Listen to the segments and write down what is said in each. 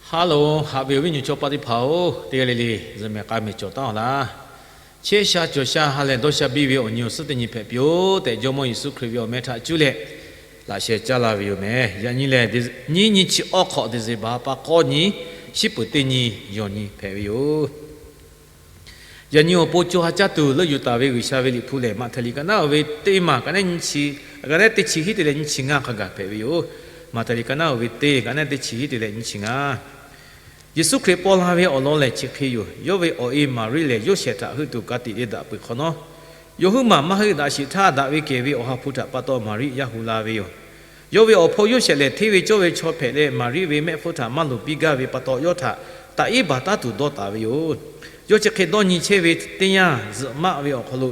Ha loˬ, haꞈ ve awˬ viˉ nyi chaw paˆ teˇ hpaˍ-oˬ, teˇ g'aˇ le le zuhꞈ mehˍ k'a mehˍ cawˬ taˉ-aw laˇ. Chehˇ sha cawˬ sha ha lehˬ dawˇ sha biˇ ve awˬ nyi awˬ suhˉ teˇ nyi hpehꞈ piˇ-oˬ tehꞈ, Jawˇmawˇ Yeˍsuˆ Hkriꞈ ve awˬ meh htaꞈ cuˇ leh laꞈ sheh caˇ la ve yoˬ meh. Yaꞈ nyi lehˬ, nyiˇ nyiˇ chi awˉ hk'awꞈ December pa k'awˇ nyi, shiˉ peuˍ teˇ nyi, yawˬ nyi hpehꞈ ve yoˬ. Yaꞈ nyi awˬ pon co ha caˇ tuˬ leuˆ yuˬ taˍ ve G'uiˬsha ve Liꞈ hpu lehˬ, Maꞈhtehˍ liꞈ ka naˉ-oˬ ve teˇ maˬ, ka naˉ nyi chi, ka naˉ teˇ chi hiˉ te leh nyiˇ chi ngaˇ hk'a gaˬ hpehꞈ ve yoˬ. Maꞈhtehˍ liꞈ ka naˉ-oˬ ve teˇ, ka naˉ teˇ chi hiˉ te leh nyiˇ chi ngaˇ. Yeˍsuˆ Hkriꞈ paw la ve awˬ lawn lehˬ chi hk'e yoˬ. Yawˇ ve awˬ e Maˍriˆ lehˬ, Yoˇsehꞈ htaꞈ heuˆ tuˬ ka tiꞈ le daꞈ peuˬ hk'awꞈ nawˉ, yawˇ huiˉ maˬ maˇ heuˆ daꞈ sheˍ htaˇ, daꞈ ve kehˬ ve Awˬ ha hpu htaꞈ pa taw Maˍriˆ yaˇ hu la ve yoˬ. Yawˇ ve awˬ hpawˇ Yoˇsehꞈ lehˬ, hteˇ ve cawˇ ve chaw hpehꞈ leh, Maˍriˆ ve mehˆ hpfuhˇ htaꞈ maˇ loˍ piˇ gaˇ ve pa taw, yawˇ htaꞈ taꞈ iˉ baˬ taˉ tuˬ dawˇ taˍ ve yoˬ. Yawˇ chi hk'e dawˇ nyi chehˇ ve teˇ yanˇ, zuhꞈ maˆ ve awˬ hk'aw lo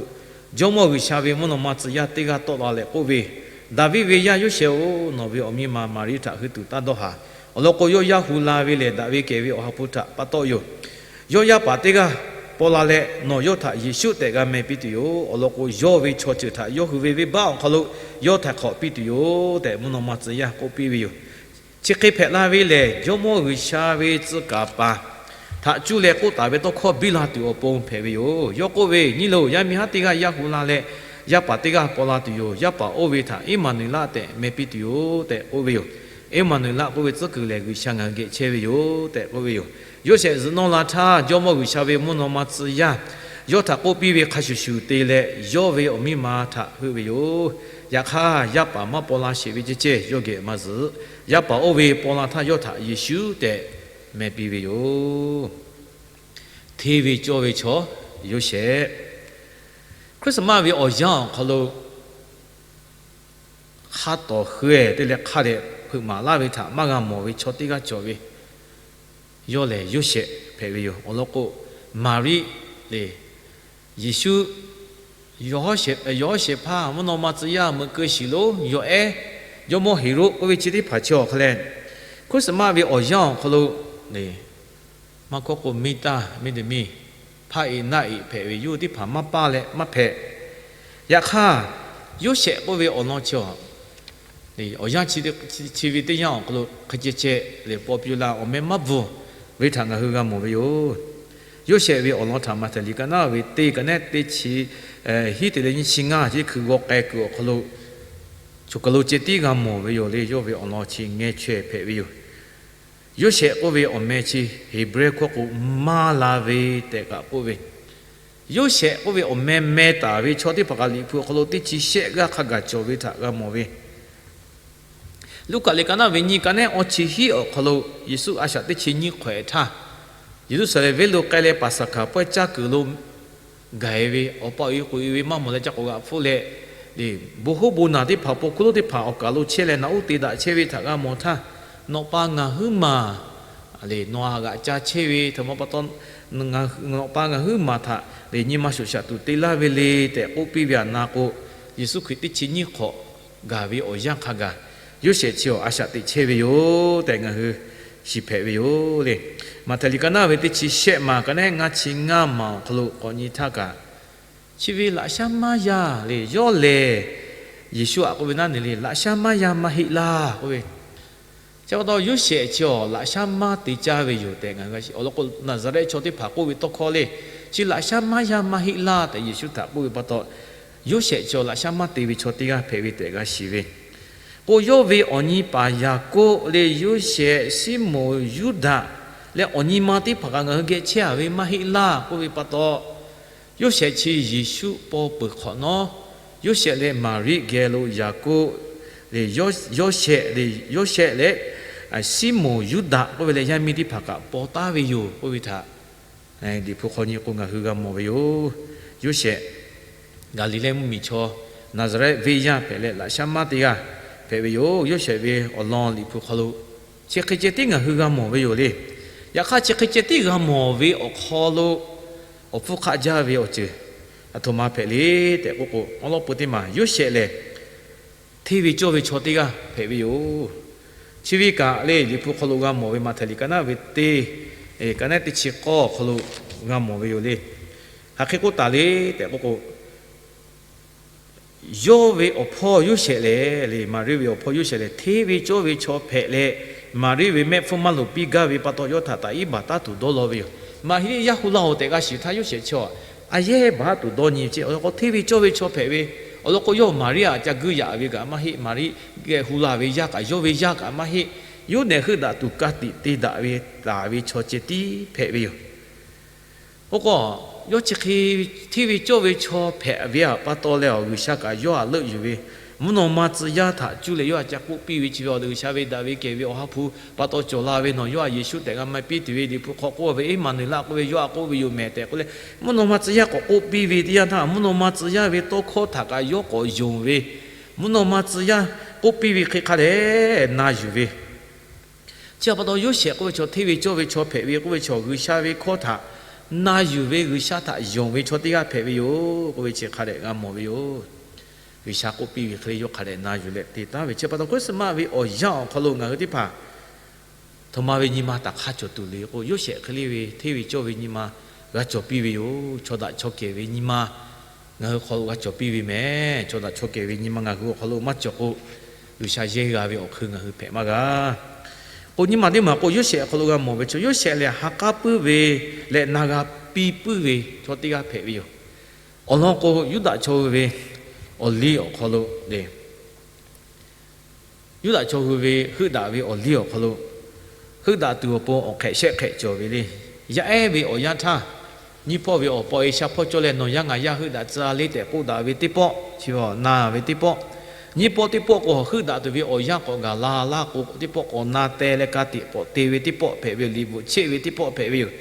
Jawˇmawˇ G'uiˬsha ve mvuhˇ naw ma tcuh yaˇ teˇ g'aˇ tawˆ la leh k'oˆ ve, Daˍviˆ ve yaˇ Yoˇsehꞈ-oˬ, nawˬ ve awˬ miˇ ma Maˍriˆ htaꞈ hui tuˬ taˇ dawˇ haˍ. Awˬ lawn k'o, yawˇ yaˇ hu la ve lehˬ, daꞈ ve kehˬ ve Awˬ ha hpu htaꞈ pa taw yoˬ. Yawˇ yaˇ paˍ teˇ g'aˇ paw la leh, nawˬ yawˇ htaꞈ Yeˍsuˆ tehꞈ g'a meh piˇ tuˬ yoˬ. Awˬ lawn k'o, yawˇ ve chaw ceuˬ htaꞈ yawˇ hui ve venˇbaˆ awˬ hk'aw lo yawˇ htaiˍ hk'awꞈ piˇ tuˬ yoˬ tehꞈ, mvuhˇ naw ma tcuh yaˇ k'oˆ piˇ ve yoˬ. Chi hk'e hpehꞈ la ve lehˬ, Jawˇmawˇ G'uiˬsha ve tcuh kaˍ paˍ htaꞈ cuˇ leh k'oˆ taˍ ve tawˇ hkawˇ biˇ la tuˬ awˬ pon hpehꞈ ve yoˬ. Yawˇ k'oˆ ve, Nyi loˬ, yaˇ miˇ haˉ teˇ g'aˇ yaˇ hu la leh, yaˇ paˍ teˇ g'aˇ paw la tuˬ yoˬ. Yaˇ paˍ oˇ ve htaꞈ Eˇmaˍnuˍeˍlaˆ tehꞈ meh piˇ tuˬ yoˬ tehꞈ k'oˆ ve yoˬ. Eˇmaˍnuˍeˍlaˆ k'oˆ ve tcuhˉ kuiˬ lehˬ, G'uiˬsha ngaˬ hui geh chehˇ ve yoˬ tehꞈ k'oˆ ve yoˬ. Yoˇsehꞈ zuhꞈ nawˇ la htaˇ, Jawˇmawˇ G'uiˬsha ve mvuhˇ naw ma tcuh yaˇ yawˇ htaꞈ k'oˆ piˇ ve hk'a shuˍ shuˍ te leh, yawˇ ve awˬ miˇ ma htaꞈ heuˆ ve yoˬ. Yaꞈ hk'aˇ, yaˇ paˍ maˇ paw la sheˍ ve ceh ceh yawˇ geh maˇ zuhꞈ. Yaˇ paˍ oˇ ve paw la htaˇ, yawˇ htaꞈ Yeˍsuˆ tehꞈ meh piˇ ve yoˬ. Hteˇ ve cawˇ ve chaw Yoˇsehꞈ, Christmas ve awˬ yanˇ awˬ hk'aw lo hk'a tawˍ hui-e te leh hk'a dehꞈ hpeuꞈ maˍ laˇ ve htaꞈ maˇ g'a mawˬ ve chaw teˇ g'aˇ cawˬ ve, yawˇ lehˬ Yoˇsehꞈ hpehꞈ ve yoˬ. Awˬ lawn k'o, Maˍriˆ lehˬ, Yeˍsuˆ yawˬ hawˉ shehˍ hpaˇ mvuhˇ naw ma tcuh yaˇ meuꞈ keu shiˍ lonˉ yawˬ ehˉ, jawˇmawˇ Heˍroˆ k'oˆ ve chi teˇ hpaˍ chi awˬ hk'a leh, Christmas ve awˬ yanˇ awˬ hk'aw lo maˇ kawˆ k'o, miˇ taˇ miˇ te miˇ hpaˇ iꞈ naˆ iꞈ hpehꞈ ve, yawˇ hui teˇ hpaˍ maˇ paˇ leh maˇ hpehꞈ. Yaꞈ hk'aˇ, Yoˇsehꞈ k'oˆ ve awˬ lawn chi awˬ yanˇ chi ve teˇ yanˇ awˬ hk'aw lo hk'e ceh ceh leh paw piˇ la awˬ meh maˇ bvuhˬ ve htaꞈ ngaˬ hui g'a mawˬ ve yoˬ. Yoˇsehꞈ ve awˬ lawn htaꞈ Maꞈhtehˍ liꞈ ka naˉ ve teˇ, ka naˉ teˇ chi hiˉ te leh nyiˇ chi ngaˇ chi hkui g'aw k'ai kuiˬ awˬ hk'aw lo, choˬ kaˬ lo ceh tiˉ g'a mawˬ ve yoˬ le. Yawˇ ve awˬ lawn chi ngeh chaweh hpehꞈ ve yoˬ. Yoˇsehꞈ k'oˆ ve awˬ meh chi Heˍbrehˇ hkawˇ k'o, maˇ la ve tehꞈ kaꞈ k'oˆ ve, Yoˇsehꞈ k'oˆ ve awˬ meh meh taˍ ve chaw teˇ hpaˍ kaꞈ Liꞈ hpu awˬ hk'aw lo teˇ chi shehˆ g'aˇ hk'a gaˬ cawˬ ve htaꞈ g'a mawˬ ve. Luˉkaꞈ liꞈ ka naˉ ve nyi, ka naˉ awˇ chi hiˉ awˬ hk'aw lo Yeˍsuˆ a shaꞈ teˇ chi nyiˇ hk'awꞈ ehˍ htaˇ, Yeˍruˆsaˍlehnˍ venˇ lo k'ai leh Paˍsaˍhkaˍ pawehˇ caˇ kuiˬ lo gaˬ-e ve, awˬ pa awˬ e k'oꞈ e ve maˇ mawˬ leh ca k'awꞈ g'aꞈ hpfuhˆ leh, bon hoˉ bon naˬ teˇ hpaˍ, paw hkuˇ lonˉ teˇ hpaˍ awˬ kaˬ lo chehˇ leh naꞈ uˉ te daꞈ chehˇ ve htaꞈ g'a mawˬ htaˇ, Nawꞈ pa ngaˬ huiˉ maˬ lehˬ nawˬ htaꞈ g'aꞈ ca chehˇ ve htaꞈ ma pa taw, nawꞈ pa ngaˬ huiˉ maˬ htaꞈ lehˬ nyi ma shoꞈ shaꞈ tuˬ te laˇ ve le tehꞈ k'oˆ piˇ ve aꞈ na k'o, Yeˍsuˆ Hkriꞈ teˇ chi nyiˇ hk'awꞈ gaˬ ve awˬ yanˇ hk'a gaˬ, Yoˇsehꞈ chi awˬ a shaꞈ teꞈ chehˇ ve yoˬ tehꞈ ngaˬ hui shiˍ hpehꞈ ve yoˬ le. Maꞈhtehˍ liꞈ ka naˉ ve teˇ chi shehˆ maˬ, ka naˉ ngaˇ chi ngaˇ maˬ awˬ hk'aw lo k'awꞈ nyi htaˇ kaꞈ, chi ve laꞈ shaˉ maˇ yaˇ le, yawˇ lehˬ Yeˍsuˆ aꞈ k'oˆ ve naˉ ne le, laꞈ shaˉ maˇ yaˇ maˇ heˆ laˇ k'oˆ ve. Chi pa taw Yoˇsehꞈ chi awˬ laꞈ shaˉ maˇ te caˇ ve yoˬ tehꞈ ngaˬ hui g'a shiˍ. Awˬ lawn k'o, Naˍzaˍrehˆ chaw teˇ hpaˍ k'oˆ ve tawˇ hkawˇ le, chi laꞈ shaˉ maˇ yaˇ maˇ heˆ laˇ tehꞈ Yeˍsuˆ htaꞈ k'oˆ ve pa taw, Yoˇsehꞈ chi awˬ laꞈ shaˉ maˇ te ve chaw teˇ g'aˇ hpehꞈ ve tehꞈ g'a shiˍ ve. K'o, yawˇ ve awˬ nyi paˍ Yaˍkoˆ leh Yoˇsehꞈ, Siˉmonˍ, Yuˇdaꞈ leh awˬ nyi ma teˇ hpaˍ kaꞈ ngaˬ hui geh chehˇ a ve maˇ heˆ laˇ k'oˆ ve pa taw, Yoˇsehꞈ chi Yeˍsuˆ paw peuˬ hk'awꞈ nawˉ, Yoˇsehꞈ leh Maˍriˆ geh lo Yaˍkoˆ leh Yoˇsehꞈ leh, Yoˇsehꞈ leh Siˉmonˍ, Yuˇdaꞈ k'oˆ ve leh yaˇ miˇ teˇ hpaˍ kaꞈ paw taˍ ve yoˬ k'oˆ ve htaꞈ Liꞈ hpu hk'aw nyi k'o ngaˬ hui g'a mawˬ ve yoˬ. Yoˇsehꞈ, Gaˍliˍlehˇ mvuhˇmiˬ chaw, Naˍzaˍrehˆ venˇ yaˇ hpehꞈ leh laꞈ shaˉ maˇ teˇ g'aˇ hpehꞈ ve yoˬ. Yoˇsehꞈ ve awˬ lawn Liꞈ hpu hk'aw lo chi hk'e ceh tiˉ ngaˬ hui g'a mawˬ ve yoˬ le. Yaꞈ hk'aˇ, chi hk'e ceh tiˉ g'a mawˬ ve awˬ hk'aw lo awˬ hpfuhˇ hk'aˆ jaˇ ve awˬ ceuˬ aˬ htoꞈ ma hpehꞈ le tehꞈ k'oˆ k'o, awˬ lawn peu teˇ maˬ Yoˇsehꞈ lehˬ, hteˇ ve cawˇ ve chaw teˇ g'aˇ hpehꞈ ve yoˬ. Chi ve kaꞈ le, Liꞈ hpu hk'aw lo g'a mawˬ ve, Maꞈhtehˍ liꞈ ka naˉ ve teˇ, ka naˉ teˇ chi k'awˇ awˬ hk'aw lo g'a mawˬ ve yoˬ le. Hk'aˬ hk'e k'oˆ taˍ le tehꞈ k'oˆ k'o, yawˇ ve awˬ hpawˇ Yoˇsehꞈ lehˬ le, Maˍriˆ ve awˬ hpawˇ Yoˇsehꞈ lehˬ, hteˇ ve cawˇ ve chaw hpehꞈ leh, Maˍriˆ ve mehˆ hpfuhˇ maˇ loˍ piˇ gaˇ ve pa taw, yawˇ htaꞈ taꞈ iˉ baˬ taˉ tuˬ dawˇ law ve yoˬ. Maˍriˆ yaˇ hu la-oˬ tehꞈ g'a shiˍ htaˇ, Yoˇsehꞈ chi a yehˇ baˬ tuˬ dawˇ nyi ve ce. Awˬ lawn k'o, hteˇ ve cawˇ ve chaw hpehꞈ ve, awˬ lawn k'o, yawˇ Maˍriˆ aꞈ ca guiˇ yaꞈ ve kaꞈ maˇ heˆ. Maˍriˆ geh hu la ve yaˇ kaꞈ, yawˇ ve yaˇ kaꞈ maˇ heˆ. Yoˇnaꞈ heuˆ daꞈ tuˬ ka tiꞈ te daꞈ ve taˍ ve chaw ceh tiˉ hpehꞈ ve yoˬ. Oˇ k'o, yawˇ chi hk'e hteˇ ve cawˇ ve chaw hpehꞈ ve pa taw leh, G'uiˬsha kaꞈ yawˇ htaꞈ leuˆ yuˬ ve, mvuhˇ naw ma tcuh yaˇ htaꞈ cuˇ leh yawˇ htaꞈ ca k'oˆ piˇ ve chi ve, G'uiˬsha ve daꞈ ve kehˬ ve Awˬ ha hpu pa taw cawˬ la ve, nawˬ yawˇ htaꞈ Yeˍsuˆ tehꞈ g'a maˇ piˇ tuˬ ve, Liꞈ hpu hk'aw k'oˆ ve Eˇmaˍnuˍlaˆ k'oˆ ve, yawˇ htaꞈ k'oˆ ve yoˬ mehˍ tehꞈ k'oˆ leh, mvuhˇ naw ma tcuh yaˇ k'awꞈ k'oˆ piˇ ve teˇ yanˇ htaˇ, mvuhˇ naw ma tcuh yaˇ ve tawˇ hkawˇ htaꞈ kaꞈ yawˇ k'awꞈ yonˍ ve, mvuhˇ naw ma tcuh yaˇ k'oˆ piˇ ve hk'e hk'a dehꞈ na yuˬ ve, chi pa taw Yoˇsehꞈ k'oˆ ve chaw hteˇ ve cawˇ ve chaw hpehꞈ ve k'oˆ ve chaw, G'uiˬsha ve hkawˇ htaꞈ na yuˬ ve, G'uiˬsha htaꞈ yonˍ ve chaw teˇ g'aˇ hpehꞈ ve yoˬ k'oˆ ve chi hk'a dehꞈ g'a mawˬ ve yoˬ. G'uiˬsha k'oˆ piˇ ve hk'e leh yawˇ hk'a dehꞈ na yuˬ leh te taˉ ve chi pa taw, Christmas ve awˬ yanˇ awˬ hk'aw lo ngaˬ hui teˇ hpaˍ htoꞈ ma ve nyi ma taꞈ hk'aˇ cawˬ tuˬ le k'o, Yoˇsehꞈ hk'e le ve hteˇ ve cawˇ ve nyi ma g'a cawˬ piˇ ve yoˬ. Chaw daꞈ chaw kehˬ ve nyi ma ngaˬ hui hk'aw lo g'a cawˬ piˇ ve mehˍ. Chaw daꞈ chaw kehˬ ve nyi ma ngaˬ hui awˬ hk'aw lo maˇ cawˬ k'o, G'uiˬsha yehˇ g'a ve awˬ hk'eun ngaˬ hui hpehꞈ maˇ g'a. K'o, nyiˇ maˬ teˇ maˬ k'o, Yoˇsehꞈ awˬ hk'aw lo g'a mawˬ ve chaw, Yoˇsehꞈ lehˬ ha k'aˉ puiˉ ve leh na g'a piˇ puiˉ ve chaw teˇ g'aˇ hpehꞈ ve yoˬ. Awˬ lawn k'o, Yuˇdaꞈ chaw hui ve awˬ liˇ awˬ hk'aw lo le, Yuˇdaꞈ chaw hui ve heuˆ daꞈ ve awˬ liˇ awˬ hk'aw lo, heuˆ daꞈ tuˬ awˬ pon awˬ hk'ehꞈ shehˆ hk'ehꞈ cawˬ ve le. Yaˇ ehˉ ve awˬ yanˇ htaˇ, nyiˇ hpawˇ ve awˬ paw e sha hpawˇ cawˇ leh, nawˬ yaˇ ngaˬ yaˇ heuˆ daꞈ tcuh a le tehꞈ k'oˆ daꞈ ve teˇ pawˆ, chi ve awˬ na ve teˇ pawˆ, nyiˇ pawˆ teˇ pawˆ k'o, heuˆ daꞈ tuˬ ve awˬ yanˇ k'awꞈ gaˬ la laˇ k'o, teˇ pawˆ k'awꞈ na teh leh ka tiꞈ k'awꞈ te ve teˇ pawˆ hpehꞈ ve yoˬ. Liꞈ bvuhꞈ cheˆ ve teˇ pawˆ hpehꞈ ve yoˬ.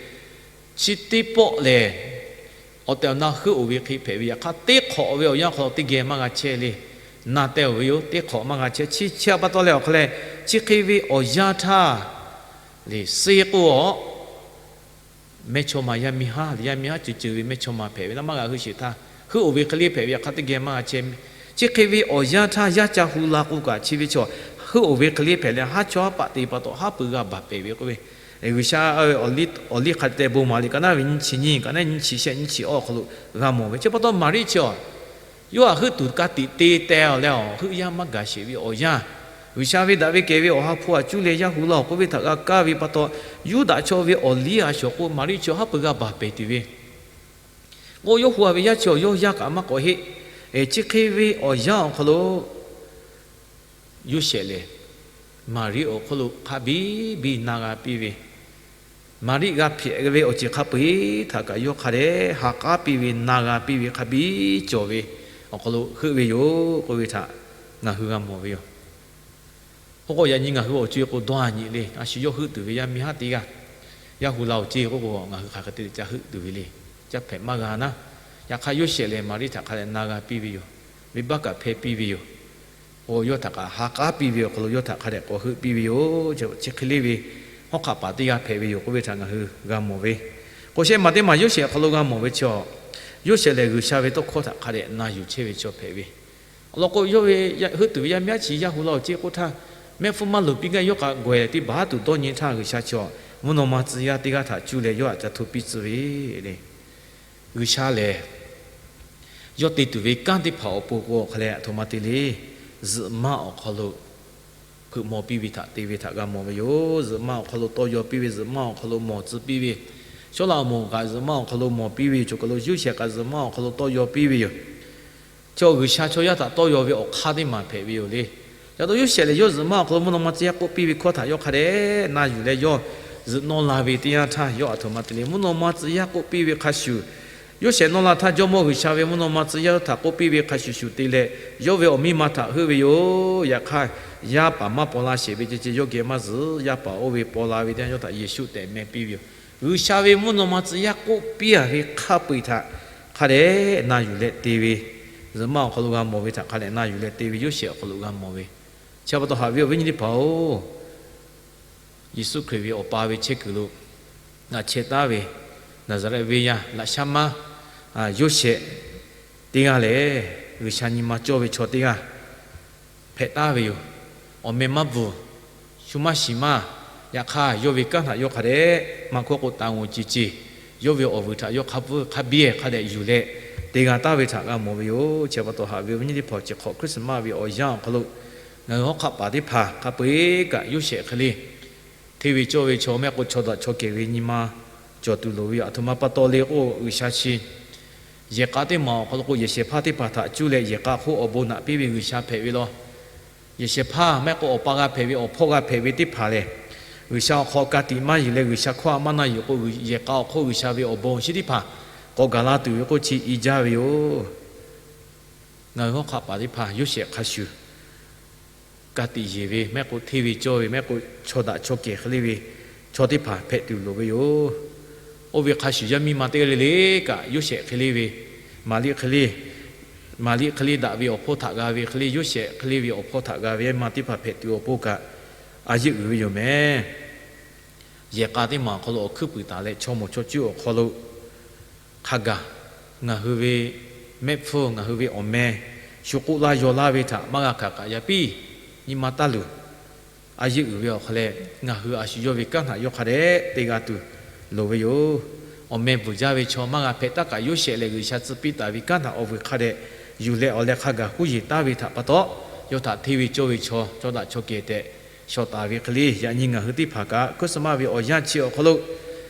Chi teˇ pawˆ lehˬ, awˬ tehˬ awˬ na heuˆ oˬ ve hk'e hpehꞈ ve. Yaꞈ hk'aˇ, teˇ hk'awꞈ ve awˬ yanˇ hk'aw lo teˇ geh maˇ g'a chehˇ le. Na teh oˬ ve yoˬ. Teˇ hk'awꞈ maˇ g'a chehˇ. Chi chi pa taw leh awˬ hk'aw leh, chi hk'e ve awˬ yanˇ htaˇ le, suh k'o a mehˇchawˇma yaˇ miˇ haˉ le, yaˇ miˇ haˉ ceuˬ ceuˬ ve mehˇchawˇma hpehꞈ ve, naˆ maˇ g'a heuˆ sheˍ htaˇ, heuˆ oˬ ve hk'e le hpehꞈ ve. Yaꞈ hk'aˇ, teˇ geh maˇ g'a chehˇ. Chi hk'e ve awˬ yanˇ htaˇ, yaˇ ca hu la k'o kaꞈ, chi ve chaw heuˆ oˬ ve hk'e le hpehꞈ leh, haˉ chawˇ haˉ paˆ te pa taw, haˉ pui g'a baˬ pehˍ ve k'oˆ ve, G'uiˬsha awˬ liˇ hk'a dehꞈ bon maˍ le. Kaˍnaˆ ve nyiˇ chi nyiˇ, Kaˍnaˆ nyiˇ chi shehˆ, nyiˇ chi awˇ awˬ hk'aw lo g'a mawˬ ve. Chi pa taw, Maˍriˆ chi a yawˇ htaꞈ heuˆ tuˬ ka tiꞈ te teh leh, heuˆ yaˇ maˇ gaˬ sheˍ ve awˬ yanˇ, G'uiˬsha ve daꞈ ve kehˬ ve Awˬ ha hpu htaꞈ cuˇ leh yaˇ hu la-oˬ k'oˆ ve htaꞈ g'a kaˇ ve pa taw, Yuˇdaꞈ chaw ve awˬ liˇ a shawˍ k'o, Maˍriˆ chi haˉ pui g'a baˬ pehˍ tuˬ ve k'o, yawˇ hu a ve yaˇ chi awˬ yawˇ yaˇ kaꞈ maˇ k'awꞈ heˆ. Chi hk'e ve awˬ yanˇ awˬ hk'aw lo Yoˇsehꞈ lehˬ, Maˍriˆ awˬ hk'oˆ lo hk'a biˇ biˇ na g'a piˇ ve, Maˍriˆ g'a hpehꞈ ve awˬ ceuˬ hk'a peu-eˬ htaꞈ kaꞈ yawˇ hk'a dehꞈ ha k'aˉ piˇ ve, na g'a piˇ ve hk'a biˇ cawˬ ve awˬ hk'aw lo heuˆ ve yoˬ k'oˆ ve htaꞈ ngaˬ hui g'a mawˬ ve yoˬ. Oˇ k'o, yaꞈ nyi ngaˬ hui awˬ co-e k'o dawˇ a nyi le. A shu yawˇ heuˆ tuˬ ve yaˇ miˇ haˉ teˇ g'aˇ, yaˇ hu la-oˬ ceˇ k'oˆ k'o, ngaˬ hui hk'aˬ hk'e te leh ca heuˆ tuˬ ve le. Ca hpehꞈ maˇ g'a naˉ. Yaꞈ hk'aˇ, Yoˇsehꞈ lehˬ Maˍriˆ htaꞈ hk'a dehꞈ na g'a piˇ ve yoˬ. Venˇbaˆ kaꞈ hpehˇ piˇ ve yoˬ. K'o, yawˇ htaꞈ kaꞈ ha k'aˉ piˇ ve awˬ hk'aw lo yawˇ htaꞈ hk'a dehꞈ k'awꞈ heuˆ piˇ ve yoˬ. Chi hk'e le ve hawˉ hk'aˆ paˍ teˇ g'aˇ hpehꞈ ve yoˬ k'oˆ ve htaꞈ ngaˬ hui g'a mawˬ ve. K'o, shehˆ maˬ teˇ maˬ Yoˇsehꞈ awˬ hk'aw lo g'a mawˬ ve chi a, Yoˇsehꞈ lehˬ G'uiˬsha ve tawˇ hkawˇ htaꞈ hk'a dehꞈ na yuˬ chehˇ ve chaw hpehꞈ ve. Awˬ lawn k'o, yawˇ ve heuˆ tuˬ ve yaˇ miˇ haˉ chi yaˇ hu la-oˬ ceˇ k'oˆ htaˇ, mehˆ hpfuhˇ maˇ loˍ piˇ gaˇ yawˇ kaꞈ gawˬ-e leh teˇ baˬ tuˬ dawˇ nyi htaˇ, G'uiˬsha chi a mvuhˇ naw ma tcuh yaˇ teˇ g'aˇ htaꞈ cuˇ leh yawˇ htaꞈ ca hto piˇ tcuh ve le. G'uiˬsha lehˬ, yawˇ te tuˬ ve kanˉ teˇ hpaˍ awˬ pon k'o hk'a leh aˬ htoꞈ ma te le. Zuhꞈ maˇ awˬ hk'aw lo hpeuꞈ maw piˇ ve htaꞈ te ve htaꞈ g'a mawˬ ve yoˬ. Zuhꞈ maˇ awˬ hk'aw lo tawˇ yaw piˇ ve, zuhꞈ maˇ awˬ hk'aw lo mawˬ tcuh piˇ ve, shawˉ laꞈ awˬ moˍ kaꞈ zuhꞈ maˇ awˬ hk'aw lo mawˬ piˇ ve yoˬ. Choˬ kaˬ lo Yoˇsehꞈ kaꞈ zuhꞈ maˇ awˬ hk'aw lo tawˇ yaw piˇ ve yoˬ. Chi G'uiˬsha chaw yaˇ htaꞈ tawˇ yaw ve awˬ hk'aˇ teˇ maˬ hpehꞈ ve yoˬ le. Ca taw Yoˇsehꞈ lehˬ, yawˇ zuhꞈ maˇ awˬ hk'aw lo mvuhˇ naw ma tcuh yaˇ k'oˆ piˇ ve hkawˇ htaꞈ yawˇ hk'a dehꞈ na yuˬ leh, yawˇ zuhꞈ nawˇ la ve teˇ yanˇ htaˇ, yawˇ aˬ htoꞈ ma te le. Mvuhˇ naw ma tcuh yaˇ k'oˆ piˇ ve hk'a shuˍ, Yoˇsehꞈ nawˇ la htaˇ, Jawˇmawˇ G'uiˬsha ve mvuhˇ naw ma tcuh yaˇ htaꞈ k'oˆ piˇ ve hk'a shuˍ shuˍ te leh, yawˇ ve awˬ miˇ ma htaꞈ heuˆ ve yoˬ. Yaꞈ hk'aˇ, yaˇ paˍ maˇ paw la sheˍ ve ceh ceh yawˇ geh maˇ zuhꞈ. Yaˇ paˍ oˇ ve paw la ve teˇ yanˇ, yawˇ htaꞈ Yeˍsuˆ tehꞈ meh piˇ ve yoˬ. G'uiˬsha ve mvuhˇ naw ma tcuh yaˇ k'oˆ piˇ a ve hk'a peu-eˬ htaꞈ hk'a dehꞈ na yuˬ leh te ve, zuhꞈ maˇ awˬ hk'aw lo g'a mawˬ ve htaꞈ hk'a dehꞈ na yuˬ leh te ve Yoˇsehꞈ awˬ hk'aw lo g'a mawˬ ve. Chi pa taw haꞈ ve awˬ viˉ nyi teˇ hpaˍ-oˬ, Yeˍsuˆ Hkriꞈ ve awˬ pa ve chehˇ kuiˬ lo ngaˬ chehˇ taˉ ve Naˍzaˍrehˆ venˇ yaˇ laꞈ shaˉ maˉ Yoˇsehꞈ teˇ g'aˇ lehˬ, G'uiˬsha nyi ma cawˇ ve chaw teˇ g'aˇ hpehꞈ taˉ ve yoˬ. Awˬ meh maˇ bvuhˬ, shu maˇ shiˍ maˇ. Yaꞈ hk'aˇ, yawˇ ve kanˉ htaꞈ yawˇ hk'a dehꞈ maˇ hkawˇ k'o, taˍ ngoˬ ce ce, yawˇ ve awˬ vuiˬ htaꞈ yawˇ hk'a biˇ hk'a dehꞈ yuˬ leh te g'a taˉ ve htaꞈ g'a mawˬ ve yoˬ. Chi pa taw haꞈ ve awˬ viˉ nyi teˇ hpaˍ, chi hk'awꞈ Christmas ve awˬ yanˇ awˬ hk'aw lo ngaˬ hui hawˉ hk'aˆ paˍ teˇ hpaˍ hk'a peu-eˬ kaꞈ Yoˇsehꞈ hk'e le hteˇ ve cawˇ ve chaw, mehˆ k'o chaw daꞈ chaw kehˬ ve nyi ma cawˬ tuˬ loˍ ve yoˬ. Aˬ htoꞈ ma pa taw le k'o, G'uiˬsha chi yehˬ k'a teˇ maˬ awˬ hk'aw lo k'o, yehˬ shehˍ hpaˇ teˇ hpaˍ htaꞈ cuˇ leh yehˬ k'a hk'oˆ awˬ bon naꞈ piˇ ve G'uiˬsha hpehꞈ ve law. Yehˬ shehˍ hpaˇ mehˆ k'o awˬ pa g'a hpehꞈ ve, awˬ hpawˇ g'a hpehꞈ ve teˇ hpaˍ lehˬ, G'uiˬsha awˬ hk'aw ka tiꞈ maˇ yuˬ leh G'uiˬsha hkawˇ a maˇ na yuˬ k'o, yehˬ k'a awˬ hk'oˆ G'uiˬsha ve awˬ bon chi teˇ hpaˍ k'awꞈ gaˬ la tuˬ ve k'oˆ chi i jaˇ ve yoˬ. Ngaˬ hui hawˉ hk'aˆ paˍ teˇ hpaˍ Yoˇsehꞈ hk'a shuˍ ka tiꞈ yeˬ ve, mehˆ k'o hteˇ ve cawˇ ve, mehˆ k'o chaw daꞈ chaw kehˬ hk'e le ve chaw teˇ hpaˍ hpehꞈ tuˬ loˍ ve yoˬ. Oˇ ve hk'a shuˍ yaˇ miˇ ma teˇ g'aˇ le le kaꞈ Yoˇsehꞈ hk'e le ve, Maˍriˆ hk'e le, Maˍriˆ hk'e le daꞈ ve awˬ hpawˇ htaꞈ g'a ve hk'e le, Yoˇsehꞈ hk'e le ve awˬ hpawˇ htaꞈ g'a ve yaˇ miˇ ma teˇ hpaˍ hpehꞈ tuˬ awˬ pon kaꞈ a yeˆ uiˍ ve yoˬ mehˍ. Yehˬ k'a teˇ maˬ awˬ hk'aw lo awˬ hkuiˉ puiˍ taˍ leh, chaw moˍ chaw cuˇ awˬ hk'aw lo hk'a gaˬ ngaˬ hui ve mehˆ hpfuhˇ, ngaˬ hui ve awˬ meh shu k'oˆ laˇ yaw laˇ ve htaꞈ maˇ g'a hkanˍ k'aꞈ yaꞈ piˇ nyi ma taˇ luˬ. A yeˆ uiˍ ve awˬ hk'aw leh, ngaˬ hui a shu yawˇ ve kanˉ htaꞈ yawˇ hk'a dehꞈ te g'a tuˬ loˍ ve yoˬ. Awˬ meh bvuhˬ jaˇ ve chaw maˇ g'a hpehꞈ taˉ kaꞈ, Yoˇsehꞈ lehˬ G'uiˬsha tcuh piˇ taˍ ve kanˉ htaꞈ awˬ vuiˬ hk'a dehꞈ yuˬ leh awˬ leh hk'a gaˬ huˉ yeˬ taˍ ve htaꞈ pa taw, yawˇ htaꞈ hteˇ ve cawˇ ve chaw, chaw daꞈ chaw kehˬ tehꞈ shawˍ taˍ ve hk'e le, yaꞈ nyi ngaˬ hui teˇ hpaˍ kaꞈ Christmas ve awˬ yanˇ chi awˬ hk'aw lo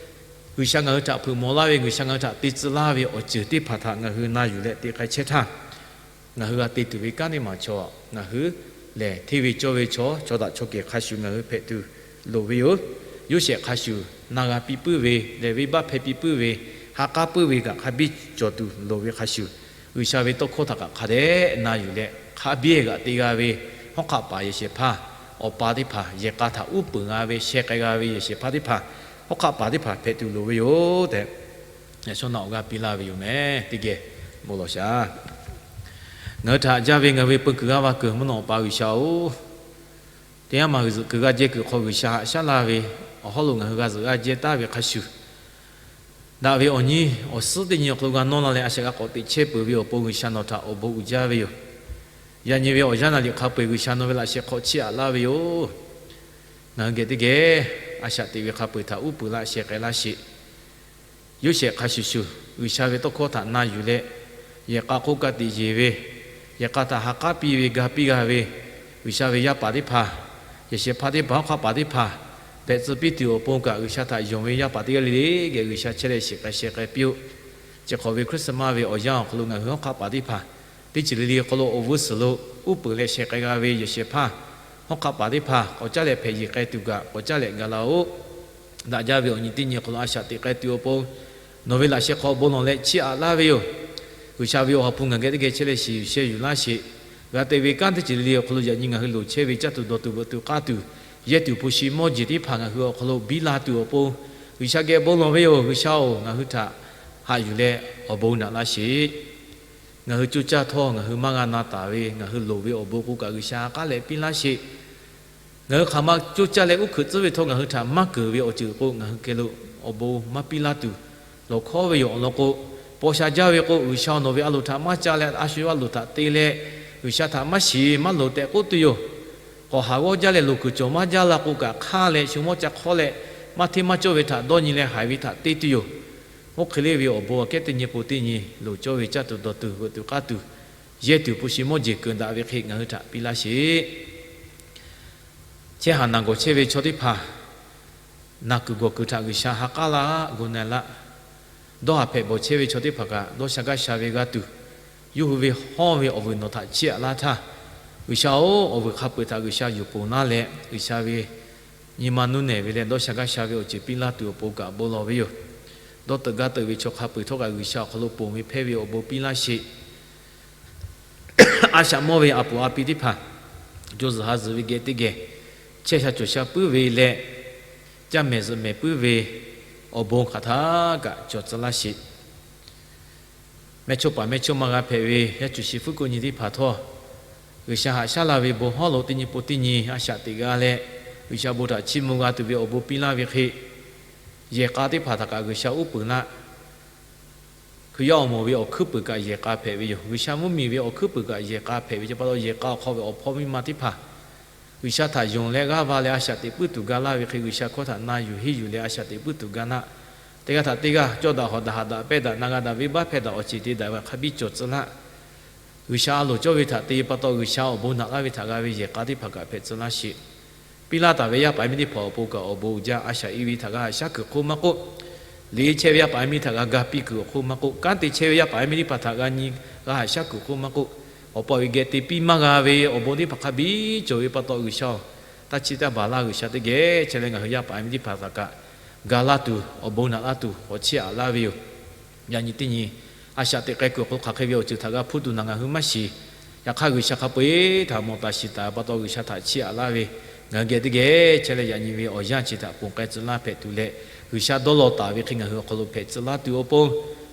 G'uiˬsha ngaˬ hui htaꞈ hpeuꞈ mawˬ laˇ ve, G'uiˬsha ngaˬ hui htaꞈ te tcuh laˇ ve awˬ ceuˬ teˇ hpaˍ htaꞈ ngaˬ hui na yuˬ leh te k'ai chehˇ htaˇ, ngaˬ hui g'a te tuˬ ve kanˉ teˇ maˬ chaw, ngaˬ hui lehˬ hteˇ ve cawˇ ve chaw, chaw daꞈ chaw kehˬ hk'a shuˍ ngaˬ hui hpehꞈ tuˬ loˍ ve yoˬ. Yoˇsehꞈ hk'a shuˍ na g'a piˇ puiˉ ve lehˬ, venˇbaˆ hpehˇ piˇ puiˉ ve, ha k'aˉ puiˉ ve kaꞈ hk'a biˇ cawˬ tuˬ loˍ ve hk'a shuˍ, G'uiˬsha ve tawˇ hkawˇ htaꞈ kaꞈ hk'a dehꞈ na yuˬ leh hk'a biˇ g'aꞈ te g'a ve hawˉ hk'aˆ paˍ yehˬ shehˍ hpaˇ, awˬ pa teˇ hpaˍ yehˬ k'a htaꞈ uˉ peunˍ g'a ve, sheh k'ai g'a ve yehˬ shehˍ hpaˇ teˇ hpaˍ, hawˉ hk'aˆ paˍ teˇ hpaˍ hpehꞈ tuˬ loˍ ve yoˬ tehꞈ, yaꞈ shawˉ naˆ awˬ g'aˇ piˇ laˇ ve yoˬ mehˍ. Teˇ geh bon lawˬ shaˍ. Ngaˬ hui htaꞈ jaˇ ve ngaˬ hui ve peu kuiˬ g'aˇ va kuiˬ mvuhˇ naw awˬ pa G'uiˬsha-oˬ, teˇ yanˇ maˬ g'uiˬ zuhꞈ kuiˬ g'a jehˇ kuiˬ hk'aw G'uiˬsha haꞈ shaˉ laˇ ve awˬ hawˉ lo ngaˬ hui g'a zuhꞈ g'a jehˇ taˍ ve hk'a shuˍ, daꞈ ve awˬ nyi awˬ suhˉ teˇ nyi awˬ hk'aw lo g'a nawˇ la leh a shaꞈ g'a k'awꞈ teꞈ chehˇ peuˬ ve awˬ pon G'uiˬsha nawˬ htaꞈ awˬ bon uiˍ jaˇ ve yoˬ. Yaꞈ nyi ve awˬ yanˇ naˍ liꞈ hk'a peu-eˬ G'uiˬsha nawˬ ve laꞈ sheh hk'aw chiˇ aꞈ laˇ ve yoˬ. Ngaˬ hui geh teˇ geh a shaꞈ teꞈ ve hk'a peu-eˬ htaꞈ uˉ peunˍ laˇ sheh k'ai laˇ sheˍ. Yoˇsehꞈ hk'a shuˍ shuˍ G'uiˬsha ve tawˇ hkawˇ htaꞈ na yuˬ leh, yehˬ k'a hk'oˆ ka tiꞈ yeˬ ve, yehˬ k'a htaꞈ ha k'aˉ piˇ ve ga piˇ g'a ve, G'uiˬsha ve yaˇ paˍ teˇ hpaˍ, yehˬ shehˍ hpaˇ teˇ hpaˍ, hawˉ hk'aˆ paˍ teˇ hpaˍ hpehꞈ tcuh piˇ tuˬ awˬ pon kaꞈ, G'uiˬsha htaꞈ yonˍ ve yaˇ paˍ teˇ g'aˇ le le geh G'uiˬsha chehˇ leh shiˍ k'ai sheh k'ai piˇ-oˆ. Chi hk'awꞈ ve Christmas ve awˬ yanˇ awˬ hk'aw lo ngaˬ hui hawˉ hk'aˆ paˍ teˇ hpaˍ teˇ ceuˬ le le hk'aw lo awˬ g'uˇ suhˍ lo uˉ peunˍ leh sheh k'ai g'a ve yehˬ shehˍ hpaˇ, hawˉ hk'aˆ paˍ teˇ hpaˍ k'awꞈ caˉ leh hpehꞈ yeˬ k'ai tuˬ kaꞈ k'awꞈ caˉ leh gaˬ laˇ-oˆ. Daꞈ jaˇ ve awˬ nyi teˇ nyi hk'aw lo a shaꞈ teꞈ k'ai tuˬ awˬ pon nawˬ ve laꞈ sheh hk'aw bon lawˬ leh chiˇ aꞈ laˇ ve yoˬ. G'uiˬsha ve awˬ ha hpu ngaˬ geh teˇ geh chehˇ leh shiˍ yuˬ sheh yuˬ laˇ sheˍ. G'a te ve kanˉ teˇ ceuˬ le le awˬ hk'aw lo yaꞈ nyi ngaˬ hui loˍ chehˇ ve caˇ tuˬ dawˬ tuˬ veuꞈ tuˬ k'aˇ tuˬ, yehˇ tuˬ hpu shi mawˇ jeˬ teˇ hpaˍ ngaˬ hui awˬ hk'aw lo biˇ la tuˬ awˬ pon G'uiˬsha geh bon lawˬ ve yoˬ. G'uiˬsha-oˬ, ngaˬ hui htaꞈ haꞈ yuˬ leh awˬ bon naꞈ laˇ sheˍ. Ngaˬ hui coˇ caˇ htawˇ ngaˬ hui maˇ g'a na taˍ ve, ngaˬ hui loˍ ve awˬ bon k'o kaꞈ G'uiˬsha ha k'aˉ leh piˇ laˇ sheˍ. Ngaˬ hui hk'aˬ ma coˇ caˇ leh uˉ hkuiꞈ tcuhˉ ve htawˇ ngaˬ hui htaꞈ maˇ keunˍ ve awˬ ceuˬ k'o ngaˬ hui geh lo awˬ bon maˇ piˇ laˇ tuˬ, lawˬ hkawˉ ve yoˬ. Awˬ lawn k'o, paw sha jaˇ ve k'o, G'uiˬsha nawˬ ve a loˍ htaꞈ maˇ ca leh a shu a loˍ htaꞈ te leh G'uiˬsha htaꞈ maˇ shiˍ maˇ loˍ tehꞈ k'oˆ tuˬ yoˬ. K'awꞈ haˍ g'awˇ jaˇ leh loˍ kuiˬ cawˬ maˇ jaˇ la k'o kaꞈ hk'aˇ leh shu mawˇ ca hk'awˇ leh maˇ hteˇ maˇ cawˇ ve htaꞈ dawˇ nyi leh haiˬ ve htaꞈ te tuˬ yoˬ. Oˇ hk'e le ve awˬ bon aꞈ kehˉ teˇ nyi po teˇ nyi loˍ cawˇ ve caˇ tuˬ dawˬ tuˬ veuꞈ tuˬ k'aˇ tuˬ, yehˇ tuˬ hpu shi mawˇ jeˬ keunˍ daꞈ ve hk'e ngaˬ hui htaꞈ piˇ laˇ sheˍ. Chehˇ haˍ naˬ gawˬ chehˇ ve chaw teˇ hpaˍ, naˬ kuiˬ gawˬ kuiˬ htaꞈ G'uiˬsha ha k'aˉ laˇ gu na laˇ. Dawˇ haˍ hpehꞈ bawˬ chehˇ ve chaw teˇ hpaˍ kaꞈ dawˇ sha gaˇ sha ve g'a tuˬ, yawˇ hui ve hawˇ ve awˬ vuiˬ nawˬ htaꞈ chiˇ aꞈ laˇ htaˇ, G'uiˬsha-oˬ, awˬ vuiˬ hk'a peu-eˬ htaꞈ G'uiˬsha yuˬ ponˬ laˇ leh, G'uiˬsha ve nyi ma nuˇ nehˬ ve leh dawˇ sha gaˇ sha ve awˬ ceuˬ piˇ laˇ tuˬ awˬ pon kaꞈ bon lawˬ ve yoˬ. Dawˇ teuꞈ gaˇ teuꞈ ve chaw hk'a peu-eˬ htawˇ kaꞈ G'uiˬsha awˬ hk'aw lo ponˬ ve hpehˇ ve awˬ bon piˇ laˇ sheˍ. A shaꞈ mawˇ ve a puˍ a pi teˇ hpaˍ, co zuhˬ ha zuhˬ ve geh teˇ geh chehˇ sha cawˬ sha puiˉ ve leh, caˇ mehˍ zuhꞈ mehˍ puiˉ ve awˬ bon hk'aˬ htaˇ kaꞈ cawˬ tcuh laˇ sheˍ. Mehˇchawˇpaˍ mehˇchawˇma g'a hpehꞈ ve yaˇ cuˬ shi fuˉ k'oˆ nyi teˇ hpaˍ htawˇ, G'uiˬsha haꞈ shaˉ la ve bon hawˉ lo teˇ nyi po teˇ nyi a shaꞈ teꞈ g'a leh, G'uiˬsha bon htaꞈ chiˇ mvuh g'a tuˬ ve awˬ bon piˇ laˇ ve hk'e, yehˬ k'a teˇ hpaˍ htaꞈ kaꞈ G'uiˬsha uˉ peunˍ laˇ. Hkriꞈ yaˇ awˬ moˍ ve awˬ hkuiˉ puiˍ kaꞈ yehˬ k'a hpehꞈ ve yoˬ. G'uiˬsha mvuhˇmiˬ ve awˬ hkuiˉ puiˍ kaꞈ yehˬ k'a hpehꞈ ve ca pa taw, yehˬ k'a awˬ hk'aw ve awˬ hpawˇ miˇ ma teˇ hpaˍ G'uiˬsha htaꞈ yonˍ leh g'aˇ va leh a shaꞈ teꞈ puiˉ tuˬ ga laˇ ve hk'e, G'uiˬsha hkawˇ htaꞈ na yuˬ henˇ yuˬ leh a shaꞈ teꞈ puiˉ tuˬ ga laˇ. Teˇ g'aˇ htaꞈ teˇ g'aˇ cawˇ daꞈ hawˍ daꞈ haꞈ daꞈ pehnˇ daꞈ na g'a daꞈ venˇbaˆ hpehˇ daꞈ awˬ ceˬ te daꞈ ve hk'a biˇ cawˬ tcuh laˇ. G'uiˬsha a loˍ cawˇ ve htaꞈ te pa taw, G'uiˬsha awˬ bon naꞈ laˇ ve htaꞈ g'a ve yehˬ k'a teˇ hpaˍ kaꞈ hpehꞈ tcuh laˇ sheˍ. Piˇ laˇ taˍ ve yaˇ paˍ yaˇ miˇ teˇ hpaˍ awˬ pon kaꞈ awˬ bon uiˍ jaˇ. A shaꞈ e ve htaꞈ g'a haꞈ shaˉ kuiˬ hk'oˆ maˇ k'oˆ, liꞈ chehˇ ve yaˇ paˍ yaˇ miˇ htaꞈ g'a ga piˇ kuiˬ awˬ hk'oˆ maˇ k'oˆ, kanˉ te chehˇ ve yaˇ paˍ yaˇ miˇ teˇ hpaˍ htaꞈ g'a nyi g'a haꞈ shaˉ kuiˬ awˬ hk'oˆ maˇ k'oˆ, awˬ pa awˬ e geh te piˇ maˇ g'a ve awˬ bon teˇ hpaˍ hk'a biˇ cawˬ ve pa taw, G'uiˬsha-oˬ, taˇ chiˇ taˇ baˬ laˇ. G'uiˬsha teˇ geh chehˇ leh ngaˬ hui yaˇ paˍ yaˇ miˇ teˇ hpaˍ htaꞈ kaꞈ ga laˇ tuˬ, awˬ bon naꞈ laˇ tuˬ k'awꞈ chiˇ aꞈ laˇ ve yoˬ. Yaꞈ nyi teˇ nyi a shaꞈ teꞈ k'ai kuiˬ awˬ hk'aw lo hk'aˬ hk'e ve awˬ ceuˬ htaꞈ g'a hpuˇ tuˬ naˬ ngaˬ hui maˇ shiˍ. Yaꞈ hk'aˇ, G'uiˬsha hk'a peu-eˬ htaꞈ mawˬ taˍ shiˍ taˍ pa taw, G'uiˬsha htaꞈ chiˇ aꞈ laˇ ve ngaˬ hui geh teˇ geh chehˇ leh, yaꞈ nyi ve awˬ yanˇ chi htaꞈ ponˬ k'ai tcuh laˇ hpehꞈ tuˬ leh, G'uiˬsha dawˇ law taˍ ve hk'e ngaˬ hui awˬ hk'aw lo hpehꞈ tcuh laˇ tuˬ awˬ pon,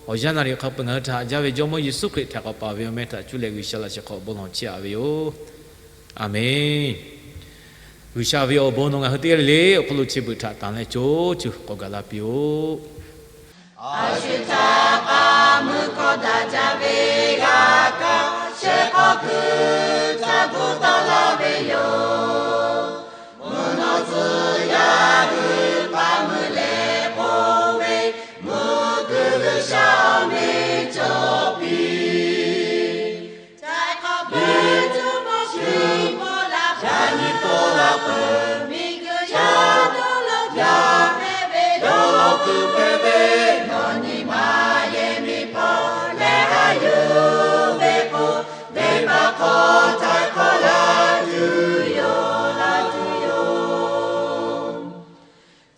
awˬ yanˇ naˍ riˍ hk'a peu-eˬ ngaˬ hui htaꞈ haꞈ jaˇ ve Jawˇmawˇ Yeˍsuˆ Hkriꞈ htaiˍ hk'awꞈ paˍ ve awˬ meh htaꞈ cuˇ leh G'uiˬsha laꞈ sheh hk'aw awˬ bon lawˬ chiˇ aꞈ ve yoˬ. Aˬmenˍ. G'uiˬsha ve awˬ bon nawˬ ngaˬ hui teˇ g'aˇ le le awˬ hk'aw lo chi beuꞈ htaꞈ tanˬ leh co cuˬ k'awꞈ gaˬ la piˇ-oˆ. A shu htaꞈ k'aˉ mui hkawˇ daꞈ jaˇ ve g'a kaꞈ, shehˆ hk'aw kuiˬ ca bvuhˆ tawˆ la ve yoˬ. Mvuhˇ naw tcuh yaˇ hui k'aˉ mui leh k'oˆ ve, mvuhˇ kuiˬ G'uiˬsha awˬ meh cawˬ piˇ. Htaiˍ hk'awꞈ hpehꞈ tuˬ maˇ shuˍ paw la, yaꞈ nyi paw la peuˬ. Miˬguiˬ yaˇ dawˇ law yaˇ hpehꞈ ve, yawˇ kuiˬ hpehꞈ ve, nawˬ nyi ma yehˬ miˬ hpawˇ leh haꞈ yuˬ ve k'o, venˇbaˆ hk'aw htaiˍ hk'awꞈ la tuˬ yoˬ, la tuˬ yoˬ.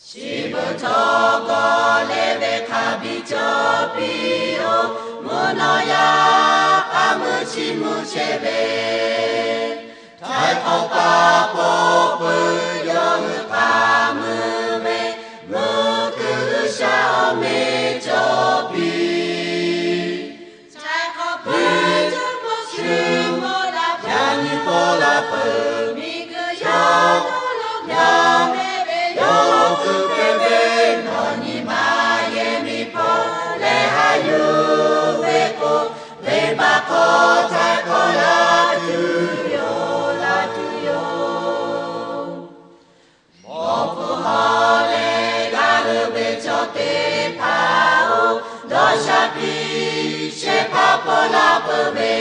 Chi beuꞈ htawˇ gawˬ leh ve hk'a biˇ cawˬ piˇ-oˬ. Mvuhˇ naw yaˇ k'aˉ mui chiˇ mvuh chehˇ ve, htaiˍ hk'awꞈ paˍ paw peuˬ yawˇ hui k'aˉ mui ve, mvuhˇ kuiˬ G'uiˬsha awˬ meh cawˬ piˇ. Htaiˍ hk'awꞈ hpehꞈ tuˬ maˇ shuˍ paw la, yaꞈ nyi paw la peuˬ. Miˬguiˬ yaˇ dawˇ law yaˇ hpehꞈ ve, yawˇ kuiˬ hpehꞈ ve, nawˬ nyi ma yehˬ miˬ hpawˇ leh haꞈ yuˬ ve k'o, venˇbaˆ hk'aw htaiˍ hk'awꞈ la tuˬ yoˬ, la tuˬ yoˬ. Awˬ hpfuhˇ hawˬ leh g'a leuˬ ve chaw teˇ hpaˍ-oˬ, dawˇ sha piˇ shehˍ hpaˇ paw la peuˬ ve,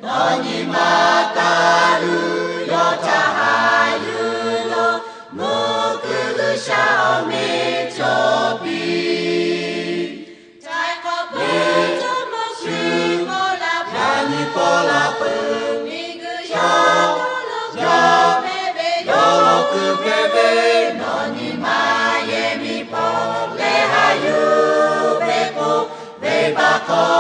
nawˬ nyi ma taˇ luˬ, yawˇ htaꞈ haꞈ yuˬ loˬ. Mvuhˇ kuiˬ G'uiˬsha awˬ meh cawˬ piˇ. Htaiˍ hk'awꞈ hpehꞈ tuˬ maˇ shuˍ paw la, yaꞈ nyi paw la peuˬ. Miˬguiˬ yaˇ dawˇ law yaˇ hpehꞈ ve, yawˇ kuiˬ hpehꞈ ve, nawˬ nyi ma yehˬ miˬ hpawˇ leh haꞈ yuˬ ve k'o, venˇbaˆ hk'aw